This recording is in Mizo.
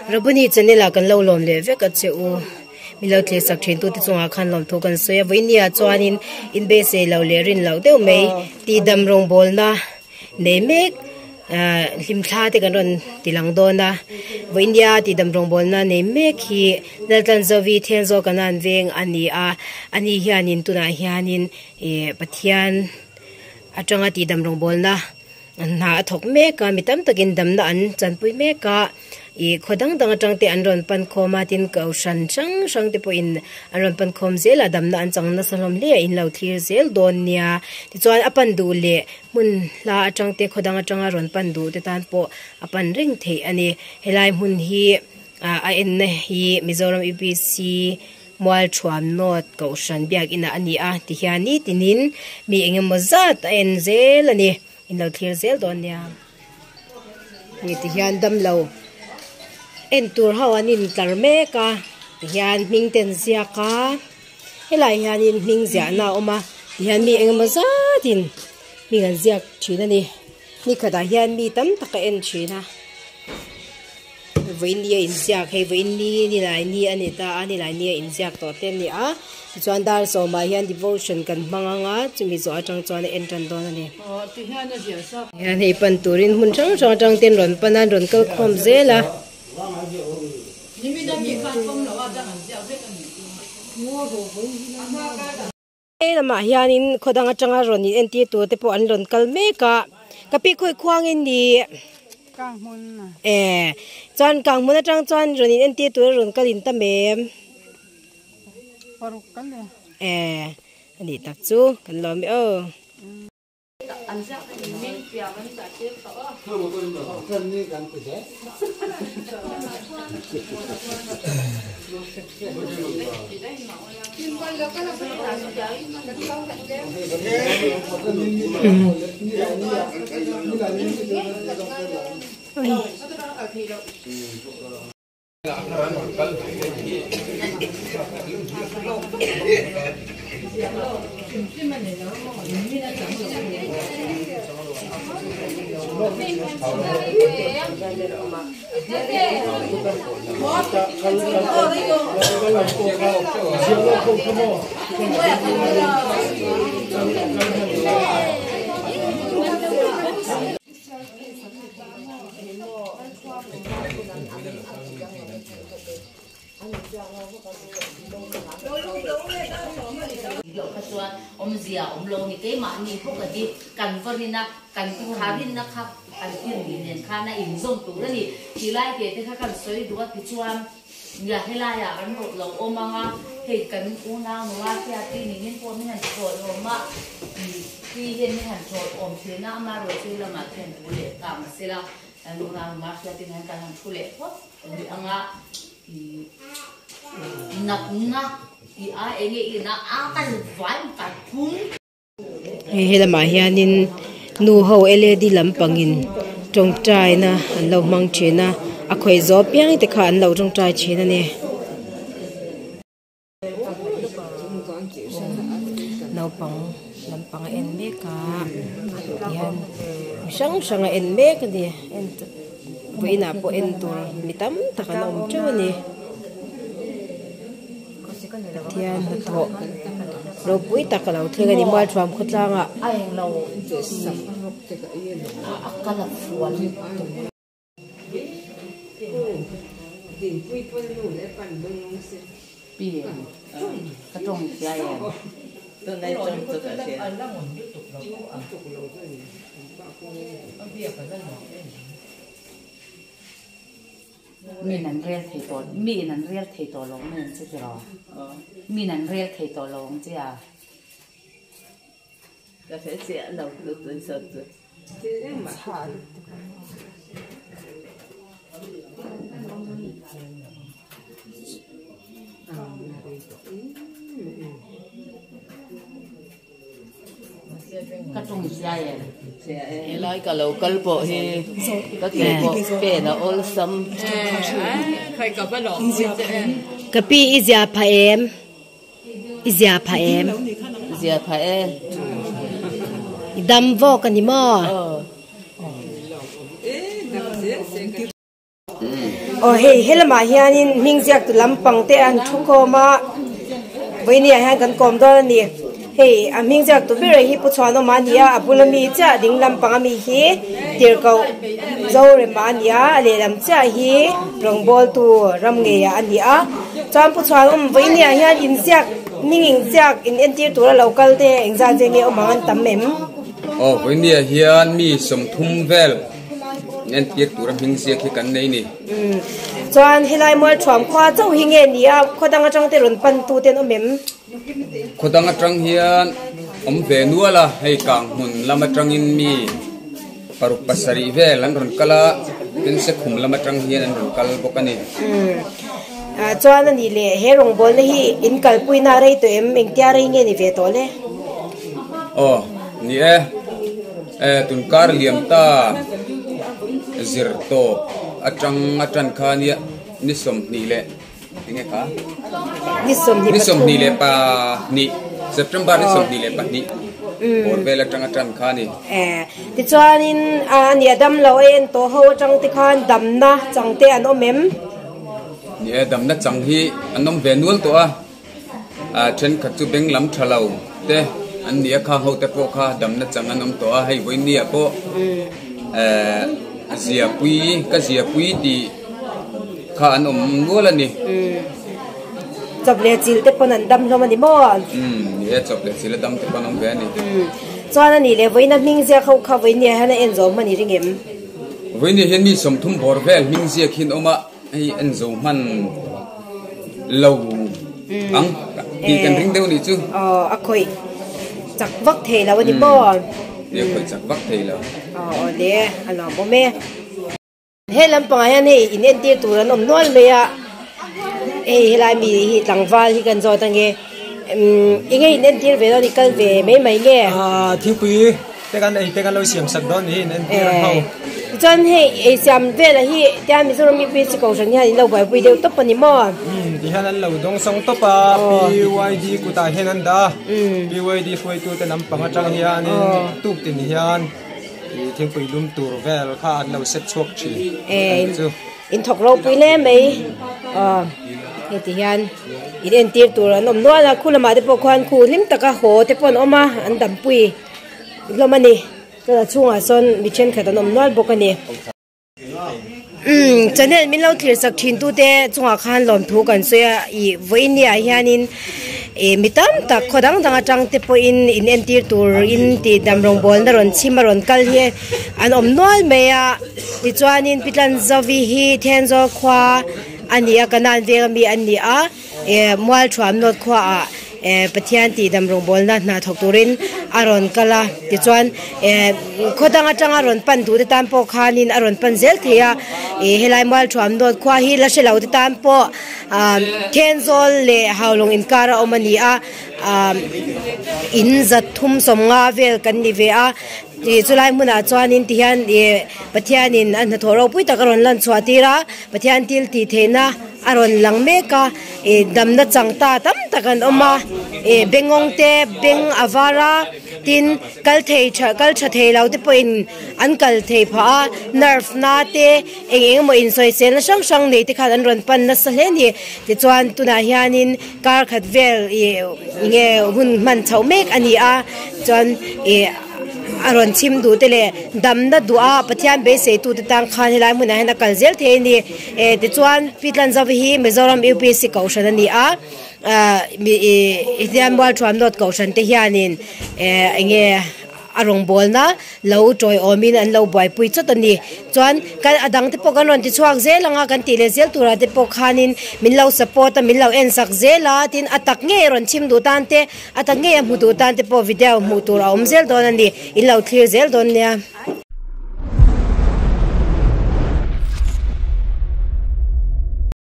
Rabuni channel ah kan lo lawm leh vek a che u min lo thlir sak thin tu te chungah khan lawmthu kan sawi a vawinia chuanin in beisei lo leh rin loh deuh mai tihdam rawngbawlna nei mek ah hlimthla te kan rawn ti lang dawn a vawinia tihdam rawngbawlna nei mek hi Laltlanzovi Thenzawl Kanan veng a ni a ani hianin tunah hianin ih Pathian atanga tihdam rawngbawlna. Hna a thawk mek a, mi tam takin damna an chanpui mek a, ih khaw dang dang atang te an rawn pan khawm a, tin kohhran hrang hrang te pawhin an rawn pan khawm zel a, damna an chang nasa hlawm hle a, in lo thlir zel dawn nia. Tichuan a pan duh leh hmun hla atang te khaw dang atanga rawn pan duh te tan pawh a pan reng theih a ni. Helai hmun hi ah a enna hi Mizoram UPC Mualthuam North Kohhran biakinah a ni a, tihian nitinin mi engemaw zat a en zel a ni, in lo thlir zel dawn nia. Hei tihian damlo en tur ho an intlar mek a, tihian hming te an ziak a, helaiah hianin hming ziahna a awm a, tihian mi engemaw zatin hming an ziak thin a ni, nikhatah hian mi tam tak a en thin a. Vawiin ni a inziak hei vawiin ni nilai ni a ni ta a nilai ni a inziak tawh te a ni a tichuan dar sawmah hian devotion kan hmang ang a chumi zawh atang chuan a en tan dawn a ni. Hian hei pan turin hmun hrang hrang atang ten rawn pan a an rawn kal khawm zel a. He lamah hianin khaw dang atanga rawn in entir tur te pawh an rawn kal mek a ka pi khawi khuangin nih e chuan kang hmun atang chuan rawn in entir tur a rawn kal in tam em e anih tak chu kan lawm e aw. Loh kha chuan awmzia awm lo ni keimahni bawk a di kan va rin a kan kha rinna kha kan thil nih nen khan a inzawm tur a ni tih lai te te kha kan sawi duh a tichuan nia helaiah kan rawt lo awm ang a hei kan unau nula hriat hi ningin pawh min han chawi awm a ih hian min han chawi awm thin a amaherawhchu lamah khian thu leh ta mahsela kan unau nula hriatin hian kan han thu leh phawt rih ang a ih natna tih a enge ina a kan vai kan phung. Hei helamah hianin nu ho led lampangin tawngtaina an lo hmang thin a a khawih zawh apiang te kha an lo tawngtai thin a ni. Naupang lampang a en mek a tihian mi hrang hrang a en mek a ni vawiinah pawh en tur mi tam tak an awm teuh a ni. Pathian hnathawh ropui tak a lo thleng a ni Mualthuam khawtlangah. Min an rel thei tawh mi in an rel thei tawh lo mai ang che tiraw min an rel thei tawh lo ang che a. Ka hre chiah lo tun sawt chu. Ka tung zia em? Helai ka lo kal pawh hi ka ke pawh pen a awlsam. Ka pi i zia phah em? I zia phah em? Zia phah e. I dam vawk a ni maw? Aw hei helamah hianin hming ziak tu lampang te an thu khawm a vawinia hian kan kawm dawn a ni hei a hming ziak tu ber hi pu chhuanawma a ni a a bula mi chiah ding lampang ami hi tirhkoh zorema a ni a a lehlam chiah hi rawngbawltu ram ngeiah a ni a chuan pu chhuanawm vawinia hian inziak hming inziak in entir tura lo kal te engzat vel nge awm ang an tam em. Aw vawinia hian mi 30 vel. Entir tura hming ziak hi kan nei ni. Chuan helai mual thuam khua chauh hi nge ni a, khaw dang atang te rawn pan tu te an awm em? Khaw dang atang hian awm ve nual a, hei kang hmun lam atangin mi paruk pasarih vel an rawn kal a, tin sekhum lam atang hian an rawn kal bawk a ni. Chuan a nih leh he rawngbawlna hi in kalpuina a rei tawh em? Engtia rei nge ni ve tawh le? Aw, ni e. Tunkar liam ta zir tawp atang atan kha nia ni 20 leh enge kha ni 22 September ni 22 bawr vel atang atan kha ni. Tichuanin ani a dam lo a en tawh ho atang te khan damna chang te an awm em? Ni e, damna chang hi an awm ve nual tawh a. Thenkhat chu beng lam tha lo te an ni a, khang ho te pawh kha damna chang an awm tawh a, hei vawinia pawh ziapui ka ziapui tih kha an awm nual a ni. Chawp leh chil te pawn an dam hlawm a ni maw? Ni e, chawp leh chil a dam te pawn an awm ve a ni. Chuan a nih leh vawiina hming ziak ho kha vawinia hian a en zawm hman i ring em? Vawinia hian mi 30 bawr vel hming ziak hi an awm a. Hei en zo hman lo ang tih kan ring deuh nih chu. Aw a khawih chak vak thei lo a ni maw? Ni a khawih chak vak thei lo. Aw aw le a lawmawm e. He lampangah hian hei in entir tur an awm nual mai a, hei helai mi hi tlangval hi kan zawt ange eng nge in entir ve dawn i kal ve mai mai nge? Thingpui Te kan ei te kan lo siam sak dawn niin entir an ho. Tichuan hei ei siam velah hi tian Mizoram UPSC Kohhran hian in lo buaipui deuh tawp a ni maw? Umm tihian an lo dawng sawng tawp a, PYD kutah hian an dah a, PYD hruaitute lampang atang hianin tuk tin hian thingpui lum tur vel kha an lo set chhuak thin a nih chu. In thawk ropui hle mai aw heti hian in entir tur an awm nual a, khu lamah te pawh khuan khu hlim taka haw te pawh an awm a, an dampui. Hlawm a ni chuan a chhungah sawn mi thenkhat an awm nual bawk a ni. Umm channel min lo thlir sak thin tu te chungah khan lawmthu kan sawi a ih vawiin ah hianin ih mi tam tak khaw dang dang atang te pawhin in entir tur in tih dam rawngbawlna rawn chhim a rawn kal hi an awm nual mai a tichuanin Pitlanzavi hi Thenzawl khua a ni a Kanan veng ami an ni a. Mualthuam North khuaah Pathian tihdam rawngbawlna hna thawk turin a rawn kal a, tichuan khaw dang atanga rawn pan duhte tan pawh khanin a rawn pan zel thei a, helai Mualthuam North khua hi la hre lo te tan pawh Thenzawl leh Haulawng inkar a awm a ni a, in 350 vel kan ni ve a, chulai hmunah chuanin tihian Pathianin a hnathawh ropui tak a rawn lan chhuah tir a, Pathian thil tih theihna. A rawn lang mek a, ih damna chang ta tam tak an awm a, ih bengawng te beng a var a, tin kal thei tha kal tha thei lo te pawhin an kal thei phah a, nerve na te eng eng emaw insawiselna hrang hrang nei te khan an rawn pan nasa hle a ni. Tichuan tunah hianin kar khat vel ih nge hun hman chhoh mek a ni a, chuan ih. A rawn chhim duh te leh damna duh a Pathian beisei tute tan khan helai hmunah hian a kal zel thei a ni. Eh tichuan Pi Tlanzauva hi Mizoram UPSC Kohhran a ni a, ah ih Mualthuam North Kohhran te hianin eh eng nge a rawngbawlna lo tawiawmin an lo buaipui chawt a ni. Chuan kan a dang te pawh kan rawn ti chhuak zel ang a, kan tih leh zel turah te pawh khanin min lo support a, min lo en sak zel a, tin a tak ngei a rawn chhim duh tan te, A tak ngei a hmu duh tan te pawh video hmuh tur a awm zel dawn a ni, in lo thlir zel dawn nia.